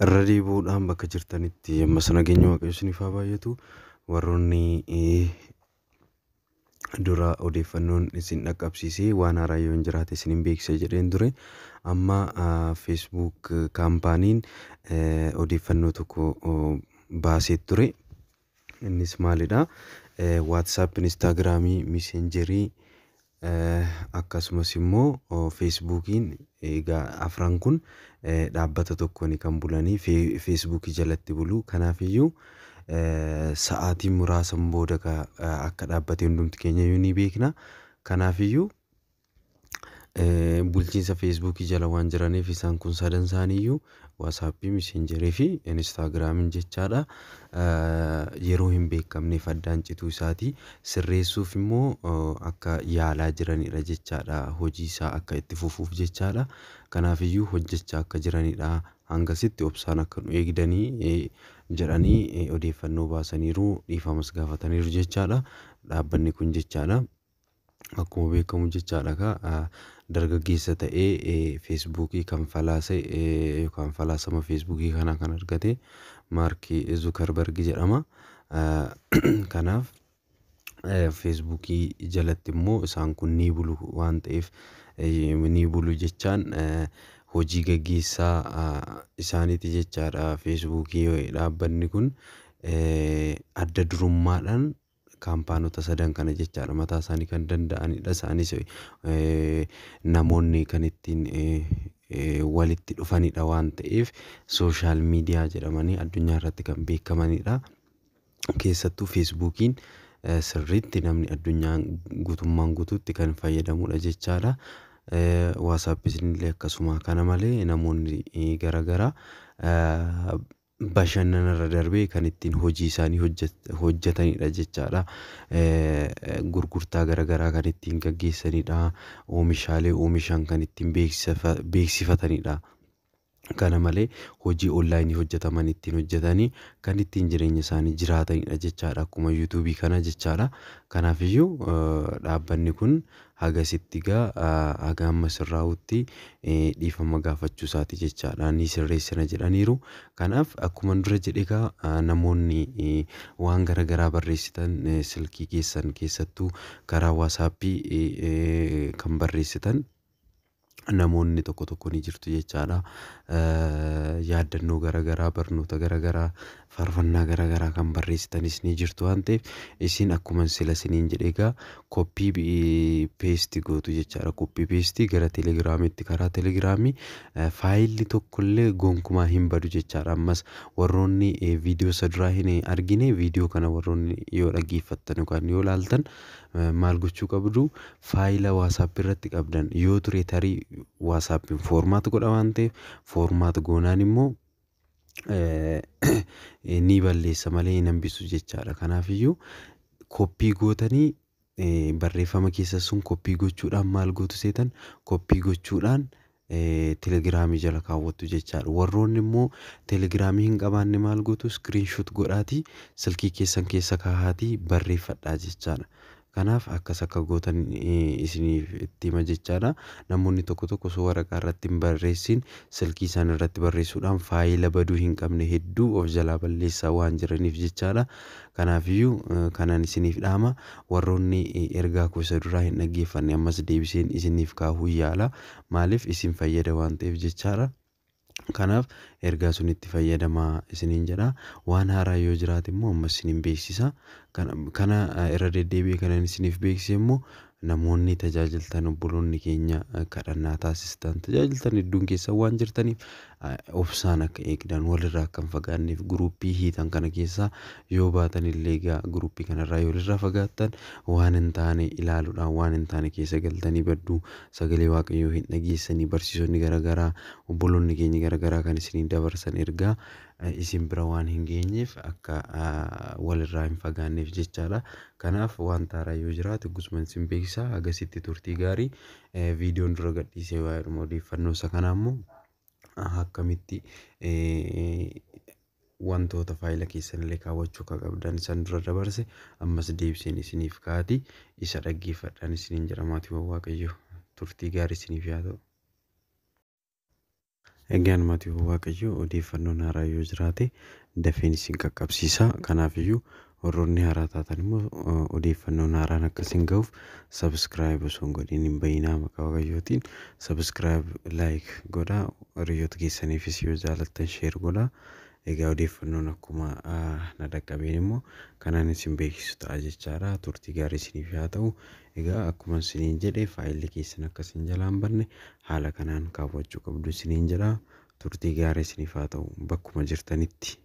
Irra deebi'uudhaan bakka jirtanitti ammas nageenya Waaqayyo isiniif haa baay'atu. Warroonni dura odeeffannoon isin dhaqqabsiisee waan haaraa yoo hin jiraate isin hin beeksisa jedheen ture. Amma Facebook kaampaaniin odeeffannoo tokko baasee ture. Innis maalidha? WhatsApp, Instagramii, Messengerii akkasumas immoo Facebookiin, egaa afran kun dhaabbata tokkoon kan bulanii Facebookii jalatti bulu. Kanaafiyyuu sa'aatii muraasan booda akka dhaabbate hundumti keenya iyyuu ni beekna. Kanaafiyyuu bulchiinsa Facebookii jala waan jiraniif isaan kun sadan isaaniiyyuu, WhatsAppii, Messengerii fi Instagramiin jechaadha. Yeroo hin beekamneef addaan cituu isaati. Sirreessuuf immoo akka yaalaa jiranidha jechaadha. Hojii isaa akka itti fufuuf jechaadha. Kanaafiyyuu hojjechaa akka jiranidha. Hangasitti obsaan akka nu eegdanii jedhanii odeeffannoo baasaniiru, dhiifamas gaafataniiru jechaadha. Dhaabbanni kun jechaadha. Akkuma beekamu jechaadha, kaa dargaggeessa ta'ee Facebookii kan falaase yookaan falaasama Facebookii kanaa kan argate Maark Zuukarbarg jedhama. Kanaaf Facebookii jalatti immoo isaan kun ni bulu waan ta'eef, ni bulu jechaan hojii gaggeessaa isaaniiti jechaadha. Facebookii dhaabbanni kun adda durummaadhaan kaampaanota sadan kana jechaadha, mataa isaanii kan danda'anidha. Isaanis namoonni kan ittiin walitti dhufanidha waan ta'eef, social media jedhamanii addunyaa irratti kan beekamanidha. Keessattuu Facebookiin sirriitti namni addunyaan guutummaan guutuutti kan fayyadamudha jechaadha. WhatsAppis illee akkasuma. Kana malee namoonni garaagaraa bashannana irra darbee kan ittiin hojii isaanii hojjetanidha jechaadha. Gurgurtaa garaagaraa kan ittiin gaggeessanidha. Oomishaalee oomishan kan ittiin beeksifatanidha. Kana malee hojii onlaayinii hojjetaman ittiin hojjetanii kan ittiin jireenya isaanii jiraatanidha jechaadha. Akkuma YouTubeii kana jechaadha. Kanaafiyyuu dhaabbanni kun hagasitti egaa haga amma sirraa'utti dhiifama gaafachuu isaati jechaadha. Ni sirreessina jedhaniiru. Kanaaf akkuma dura jedhe egaa, namoonni waan garaagaraa barreessitan, silkii keessan keessattuu karaa WhatsAppii kan barreessitan namoonni tokko tokko ni jirtu jechaadha. Yaaddannoo garaagaraa, barnoota garaagaraa, faarfannaa garaagaraa kan barreessitanis ni jirtu waan ta'eef, isin akkuma sila isiniin jedhe egaa copy paste gootu jechaadha. Copy paste gara Telegramiitti, karaa Telegramii faayilli tokkollee gonkumaa hin badu jechaadha. Ammas warroonni viidiyoo isa duraa hin argine, viidiyoo kana warroonni yoo dhaggeeffattan yookaan yoo ilaaltan maal gochuu qabdu? Faayila WhatsAppii irratti qabdan yoo ture, tarii WhatsAppiin format godha waan ta'eef, format goonaan immoo ni balleessa malee hin hambisu jechaadha. Kanaafiyyuu copy gootanii barreeffama keessa sun copy gochuudhaan maal gootu seetan? Copy gochuudhaan Telegramii jala kaawwattu jechaadha. Warroonni immoo Telegramii hin qabaanne maal gootu? Screenshot godhaatii silkii keessan keessa kaahaatii barreeffadhaa jechaadha. Kanaaf akkas akka gootan isiniif itti hima jechaadha. Namoonni tokko tokko osoo waraqaa irratti hin barreessin silkii isaan irratti barreessuudhaan faayila baduu hin qabne hedduu of jalaa balleessaa waan jiraniif jechaadha. Kanaafiyyuu kanan isiniif dhaama. Warroonni ergaa koo isa duraa hin dhaggeeffanne, ammas deebiseen isiniif kaahuu yaala. Maaliif isin fayyada waan ta'eef jechaadha. Kanaaf ergaa sun itti fayyadamaa isiniin jedha. Waan haaraa yoo jiraate immoo ammas isinin beeksisa. Kana irra deddeebi'ee kanan isiniif beeksise immoo, namoonni tajaajiltan, obboloonni keenya kadhannaa taasistan, tajaajiltan hedduun keessan waan jirtaniif, obsaan akka eegdan, walirraa akka hin fagaanneef, groupii hiitan kana keessaa yoo baatan illee egaa groupii kanarraa yoo walirraa fagaattan, waan hin taane ilaaluudhaan waan hin taane keessa galtanii badduu, sagalee Waaqayyoo hin dhageessanii, barsiisonni garaagaraa, obboloonni keenya garaagaraa kan isiniin dabarsan ergaa isin bira waan hin geenyeef, akka walirraa hin fagaanneef jechaadha. Kanaaf wanta haaraa yoo jiraate gusuma isin beeksisa. Hagasitti turtii gaarii. Viidiyoon dura gadhiisee waa'eedhuma odeeffannoo isa kanaa immoo akkamitti wantoota faayila keessan illee kaawwachuu akka qabdan isaan dura dabarse ammas deebiseen isiniif kaati, isa dhaggeeffadhaan isiniin jedha. Maatiiwwan Waaqayyo, turtii gaarii isiniif haa ta'u. Egaan maatiiwwan Waaqayyoo, odeeffannoon haaraa yoo jiraate dafeen isin qaqqabsiisa. Kanaafiyyuu warroonni haaraa taatan immoo odeeffannoon haaraan akka isin gahuuf subscribe osoo hin godhin hin bayinaa. Maqaa Waaqayyootiin subscribe, like godhaa, hiriyoota keessaniifis yoo jaalattan share godhaa. Egaa odeeffannoon akkuma na dhaqqabeen immoo kanaan isin beeksisu ta'a jechaadha. Turtii gaarii isiniif haa ta'u. Egaa akkuma isiniin jedhe, faayilli keessan akka isin jalaa hin badne haala kanaan kaawwachuu qabdu isiniin jedha. Turtii gaarii isiniif haa ta'u bakkuma jirtanitti.